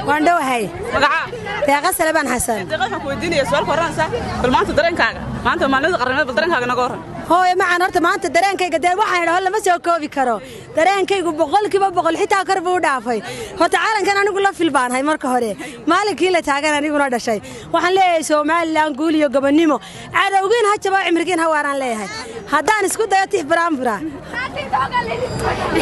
Waan dhowahay. Magacaa? Deeqa Salebaan Xasan. Deeqa, waxaan ku weydiinayaa su'aal ku horranaysa. Bal maanta dareenkaaga, maanta waa maalinta qarannimada, bal dareenkaaga naga warran. Hooye macaan, horta maanta dareenkayga dee waxaan idhaho lama soo koobi karo. Dareenkaygu 100% xitaa kor buu u dhaafay. Horta calankan anigu la filbaanhay marka hore, maalinkii la taagan aniguna dhashay. Waxaan leeyahay Somalilan guul iyo gobonnimo, cadowgiin ha jabo, cimrigiin ha waaraan leeyahay. Haddaan isku dayo tix baraanbura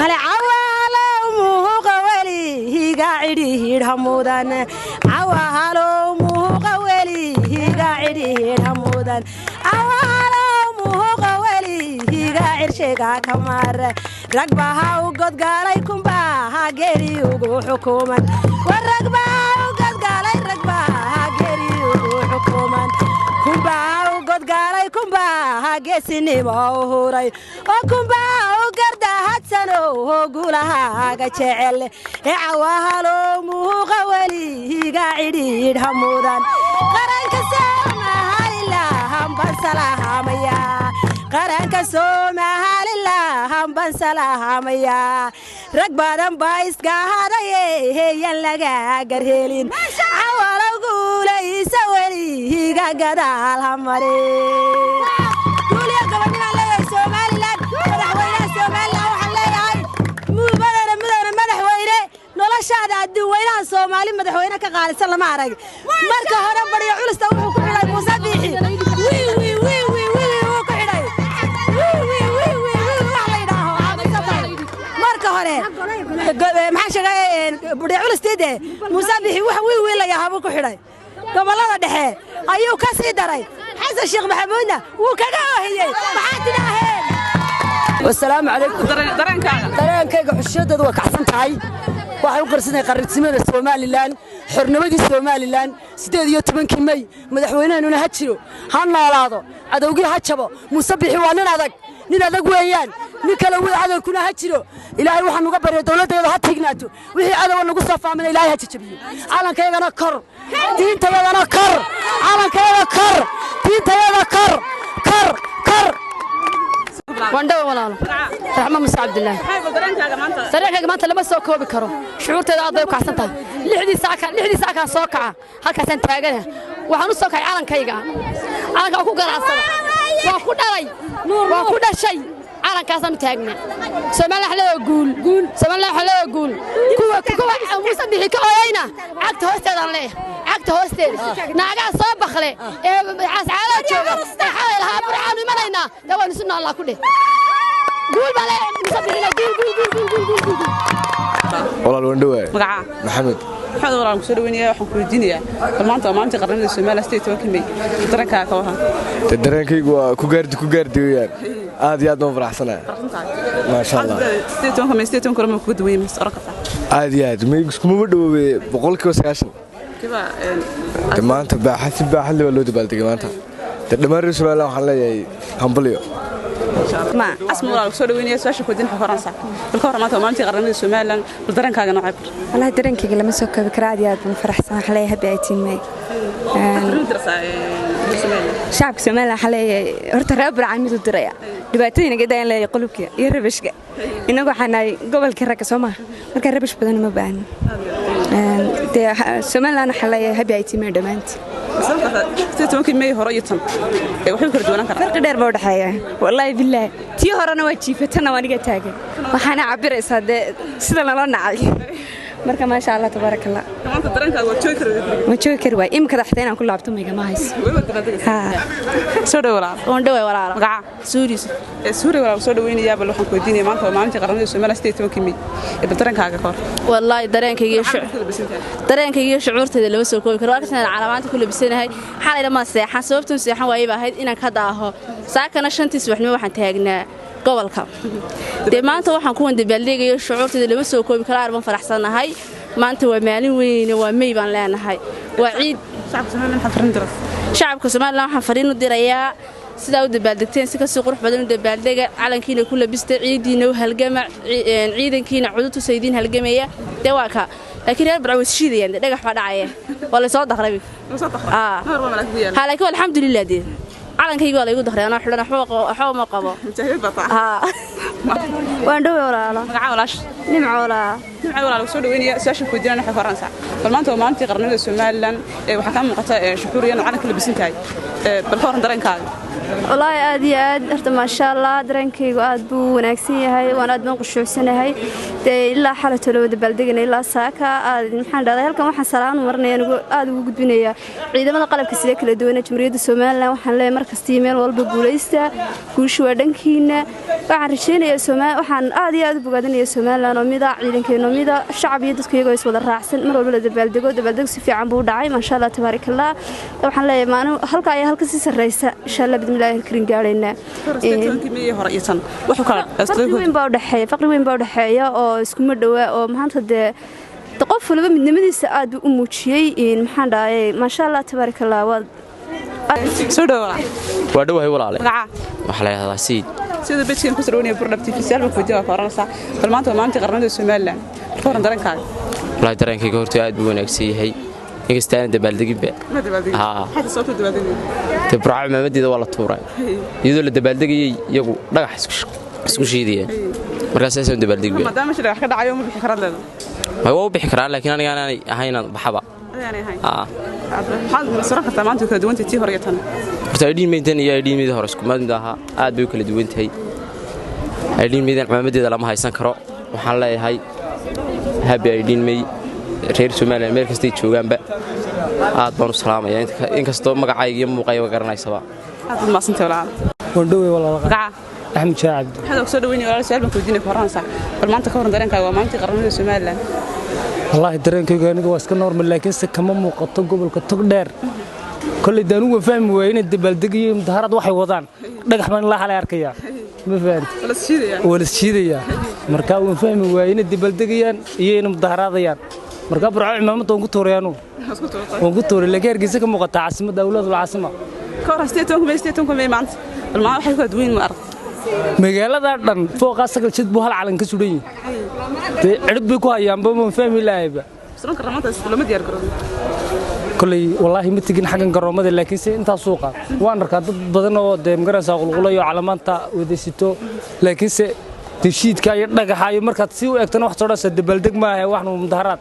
ale cawalow muhuqa weli higa cidhiidh hamuudan, cawahalow muhuqa weli higa cidhiidh hamuudan, cawahalow muhuqa weli higa cirshiga kamar, ragbaha u godgaalay kumbaha geri ugu xukuman, war ragbaha u godgaalay, ragbaha geri ugu xukuman, kumbaha u godgaalay, kumbaha geesinimo u huray, oo kumbaha u gardahadsano oo guulahaaga jecel ee cawahalow muhuqa weli higa cidhiidh hamuudan. Qaranka Somalilan baan salaamaya, qaranka Somalilan baan salaamaya. Rag badan baa iskahadaye heyan laga garhelin, cawalow guulaysa weli higa gadaal hamare. Guuliya gobonnimaan leeyahay Somalilan. Madaxweynaha Somalilan waxaan leeyahay, mudane mudane madaxweyne, noloshaada adduun weynaha Soomaali madaxweyne ka qaalisan lama arag. Marka hore baryo culusta wuxuu ku xidhay Muuse Biixi wii wii wii wii wii wuu ku xidhay wii wii wii wii wii wax la yidhaaho aaminsan. Marka hore maxaa sheegay baryo culustiide Muuse Biixi wax wii wii la yahaa buu ku xidhay gobollada dhexe, ayuu ka sii daray. Xasan Sheekh Maxamuudna wuu kaga oohiyey. Maxaa tidhaaheen? Wasalaamu calaykum. Dareenkaaga? Dareenkayga xushadeedu waa kacsan tahay. Waxay u qarsanay qarannimada Somalilan, xornimadii Somalilan, 18-kii May. Madaxweynahanuna ha jiro, ha noolaado, cadowgii ha jabo. Muuse Bixi waa nin adag, nin adag weeyaan, nin kale wii cadowkuna ha jiro. Ilaahay waxaan uga barya dowladdeeda ha tiignaato, wixii cadowa nagu soo faamina Ilaahay ha jajabiyo. Calankayagana kor, diintayadana kor, calankayaga kor, diintayada kor, kor, kor. Waan dhawa walaalo, Raxmo Muse Cabdilaahi. Maxay bal dareenkaaga maanta? Dareenkayga maanta lama soo koobi karo, shucuurteeda aad bay u kacsan tahay. 6dii saaka, 6dii saakaan soo kaca, halkaasaan taagana. Waxaan u soo kacay calankayga, calanka waan ku ganacsada, waan ku dhalay, waan ku dhashay, calankaasaan u taagnaa. Soomaaliya waxa leeyahay guul, guul Soomaaliya waxaa leeyahay guul. Kuwa kuwa Muuse Bixi ka ooyayna cagta hoosteedaan leeyahay, cagta hoosteeda. Naagaha soo bakle ee cascaalaha jooga ee xalay lahaa Burcaanu imanaynaa, dee waynu isu noolnaa ku dheh. Guul baa leeyahay Muuse Bixina, guul guul guul guul guul guul guul. Walaal, waan dhawaay. Magacaa? Maxamed. Maxamed, walaal ku soo dhaweynaya. Waxaan ku weydiinayaa, bal maanta waa maalintii qarannimada Soomaaliya, 18-ka May, dareenkaaga ka warran. Dee dareenkaygu waa ku gaardi ku gaardi weeyaan, aad iyo aad baan faraxsanahay, maasha Allah. 18-ka May 18-ka hore ma kuga duwan yahay, mas oran kartaa? Aad iyo aad may iskumaba dhawoobe, 90%. Kiba. De maanta baaxad si baaxad leh baa loo dabaaldegay maanta. De dhammaan reer Somaliland waxaan leeyahay hambalyo. Ma asma, walaal ku soo dhaweynaya. Su'aasha ku weydiin waxaa ku horranaysaa, bal ka warran maanta waa maalintii qarannimada Somaliland, bal dareenkaaga noocee bar? Wallahi dareenkayga lama soo koobi karo, aad iyo aad baan faraxsan. Waxaan leeyahay happy 18 May. Fariin diraysaa Somaliland? Shacabka Soomaaliya waxaan leeyahay, horta reer Burcaan mid u diraya, dhibaatooyin naga daayan leeyahay, qulubka iyo rabashka. Innagu waxaan nahay gobolkii ragga soo maha, marka rabash badan uma baahnin. Dee Somaliland waxaan leeyahay happy 18 May dhammaantiin. 18-kii May hore iyo tan waxay kala duwanaan karaan? Farqi dheer baa u dhexeeya, wallaahi bilaahi. Tii horena waa jiifatana, waa aniga taagan, waxaana cabiraysaa dee sida lala nacay. Marka maasha Allah, tabaaraka Allah. Maanta dareenkaaga waa joogi kara? Ma joogi kari waay imika, xataa inaan ku laabto maygama hayso. Weli waad dabaaldegaysaa. Soo dhawo walaal. Waan dhaway walaalo. Magacaa? Suuriis. Suuri, walaal soo dhaweynayaa. Bal waxaan ku weydiinayaa, maanta waa maalintii qarannimada Soomaaliya, 18-kii May, bal dareenkaaga ka hor. Wallaahi dareenkayga iyo shucuurtayda lama soo koobi karo. Waa kasaan calaamaanta ku labisanahay. Xalayna ma seexan, sababtan seexan waayay baa ahayd inaan ka daaho. Saakana 5tii subaxnimo waxaan taagnaa gobolka. Dee maanta waxaan kuwan dabaaldegayo, shucuurtayda lama soo koobi karo, aad baan faraxsanahay. Maanta waa maalin weyne, waa May baan leenahay, waa ciid. Shacabka Soomaaliland maxaad fariin diraysaa? Shacabka Somaliland waxaan fariin u dirayaa, sidaa u dabaaldegteen si kasii qurux badan u dabaaldega, calankiina ku labista, ciidiina u halgama, ciidankiina cudurtusa idiin halgamaya. Dee waa ka, laakiin reer Barca way ishiidayaan, dee dhagax baa dhacaya, waa laysoo daqray. Soo daqray. Aa. Mar waa malaag ku yaal. Ha, laakiin alxamdulilah, dee Calankayga waa laygu dahray anoo xidhan, waxba ma qabo. Waan dhowey walaalo. Magaca walaash? Nimco walaal. Nimco walaal, soo dhaweynaya. Su'aasha ku weydiinana waxay ku oranaysaa: bal maanta waa maalintii qarnimada Somaliland, waxaa kaa muuqata shucuur iyo calanka labisan tahay, bal ka waran dareenkaaga? Wallaahi aad iyo aad horta, maasha Allah, dareenkaygu aad buu u wanaagsan yahay, waan aad baan qushuucsanahay. Dee ilaa xalatoo la wada baaldegana ilaa saaka aad maxaan dhahday. Halkan waxaan salaan marinaya, anigu aad ugu gudbinayaa ciidamada qalabka sida kala duwan ee Jamhuuriyadda Somaliland. Waxaan leeyahay mar kasta iyo meel walba guulaysta, guushu waa dhankiina. Waxaan rajaynayaa Soomaali, waxaan aad iyo aad u bogaadinayaa Somaliland oo mida, ciidankeena oo mida, shacab iyo dadku iyagoo is wada raacsan mar walba la dabaaldego. Dabaaldego si fiican buu u dhacay, maasha Allah, tabaarakallah. Waxaan leeyahay maalin halka ayaa halka si sarreysa, insha Allah bidmillaahi alkarim gaadhaynaa. Hore iyo tan wuxuu kala Farqi weyn baa u dhexeeya, farqi weyn baa u dhexeeya oo iskuma dhowaa, oo maanta dee qof waliba midnimadiisa aad buu u muujiyey. Maxaan dhahay, maasha Allah, tabaarakallah, waa Soo dhawaa. Waa dhowahay walaale. Magaca? Waxaa la yidhahdaa Sayid. Sida bejkan ku soo dhaweynaya Burdhab TV, su'aal baan ku weydiin, waa ka oranaysaa: bal maanta waa maalintii qarnimada Somaliland, ka waran dareenkaaga? Wallaahi dareenkayga horta aad buu wanaagsan yahay, inkasta aanan dabaaldeginba. Ma dabaaldegin? Haa. Maxaad sababta dabaaldegin? Dee Burco cimaamadeeda waa la tuuray iyadoo la dabaaldegayay, iyagu dhagax isku shiidayeen, markaas saasaan dabaaldegi. Maadaama meesha dhagax ka dhacayo, ma bixi karaad leedahay? Waa u bixi karaa, laakiin aniga aanay ahaynaan baxaba. Ayaanay ahayn. Haa. Maxaad soran kartaa maanta kala duwantay tii hore iyo tan? Horta 18 May-dan iyo 18 May-da hore isku mid ahaa, aad bay u kala duwan tahay. 18 May-dan cimaamadeeda lama haysan karo. Waxaan leeyahay happy 18 May reer Somaliland meel kastay joogaanba, aad baan u salaamaya, inkastoo magacayga iyo muuqayga garanaysaba. Aad baad mahadsantahay walaal. Waan dhowey walaal. Magaca? Axmed Shaac Cabdi. Maxaad soo dhaweynaya walaal? Su'aal baan ku weydiinaya, ku oranaysaa: bal maanta ka waran dareenkaaga, waa maalintii qarnimada Somaliland. Wallaahi dareenkayga aniga waa iska normal, laakiin se kama muuqato gobolka Togdheer. Kolley dee anigu waan fahmi waayey inay dabaaldegayo mudaharaad waxay wadaan. Dhagax baan ilaa xalay arkayaa, ma fahanti? Wala shiidaya. Waa la shiidayaa, marka waan fahmi waayey inay dabaaldegayaan iyo inay mudaharaadayaan. Marka Burco cimaamadda waan ku tuuray anugu. Isku tuurtay? Waan ku tuuray, laakiin Hargeysa ka muuqataa, caasimadda, awlaadul caasima. Ka waran 18 May, 18 May maanta, bal maanta waxay kala duwan yihiin ma arag? Magaalada dhan fooqaa sagal jid buu hal calan ka suran yahay. Dee cirib bay ku hayaanba, waan fahmi lahayba. Suran karna maanta looma diyaar garoobo. Kolley wallaahi ma tegin xaggan garoomada, laakiin se intaa suuqa waan arkaa dad badan oo dee magaraysaa qulqulayo calamaanta wadaysito, laakiinse deshiidka iyo dhagaxa iyo markaad si u eegtana wax soo dhasa dabaaldeg maaha, waxnu mudaharaad.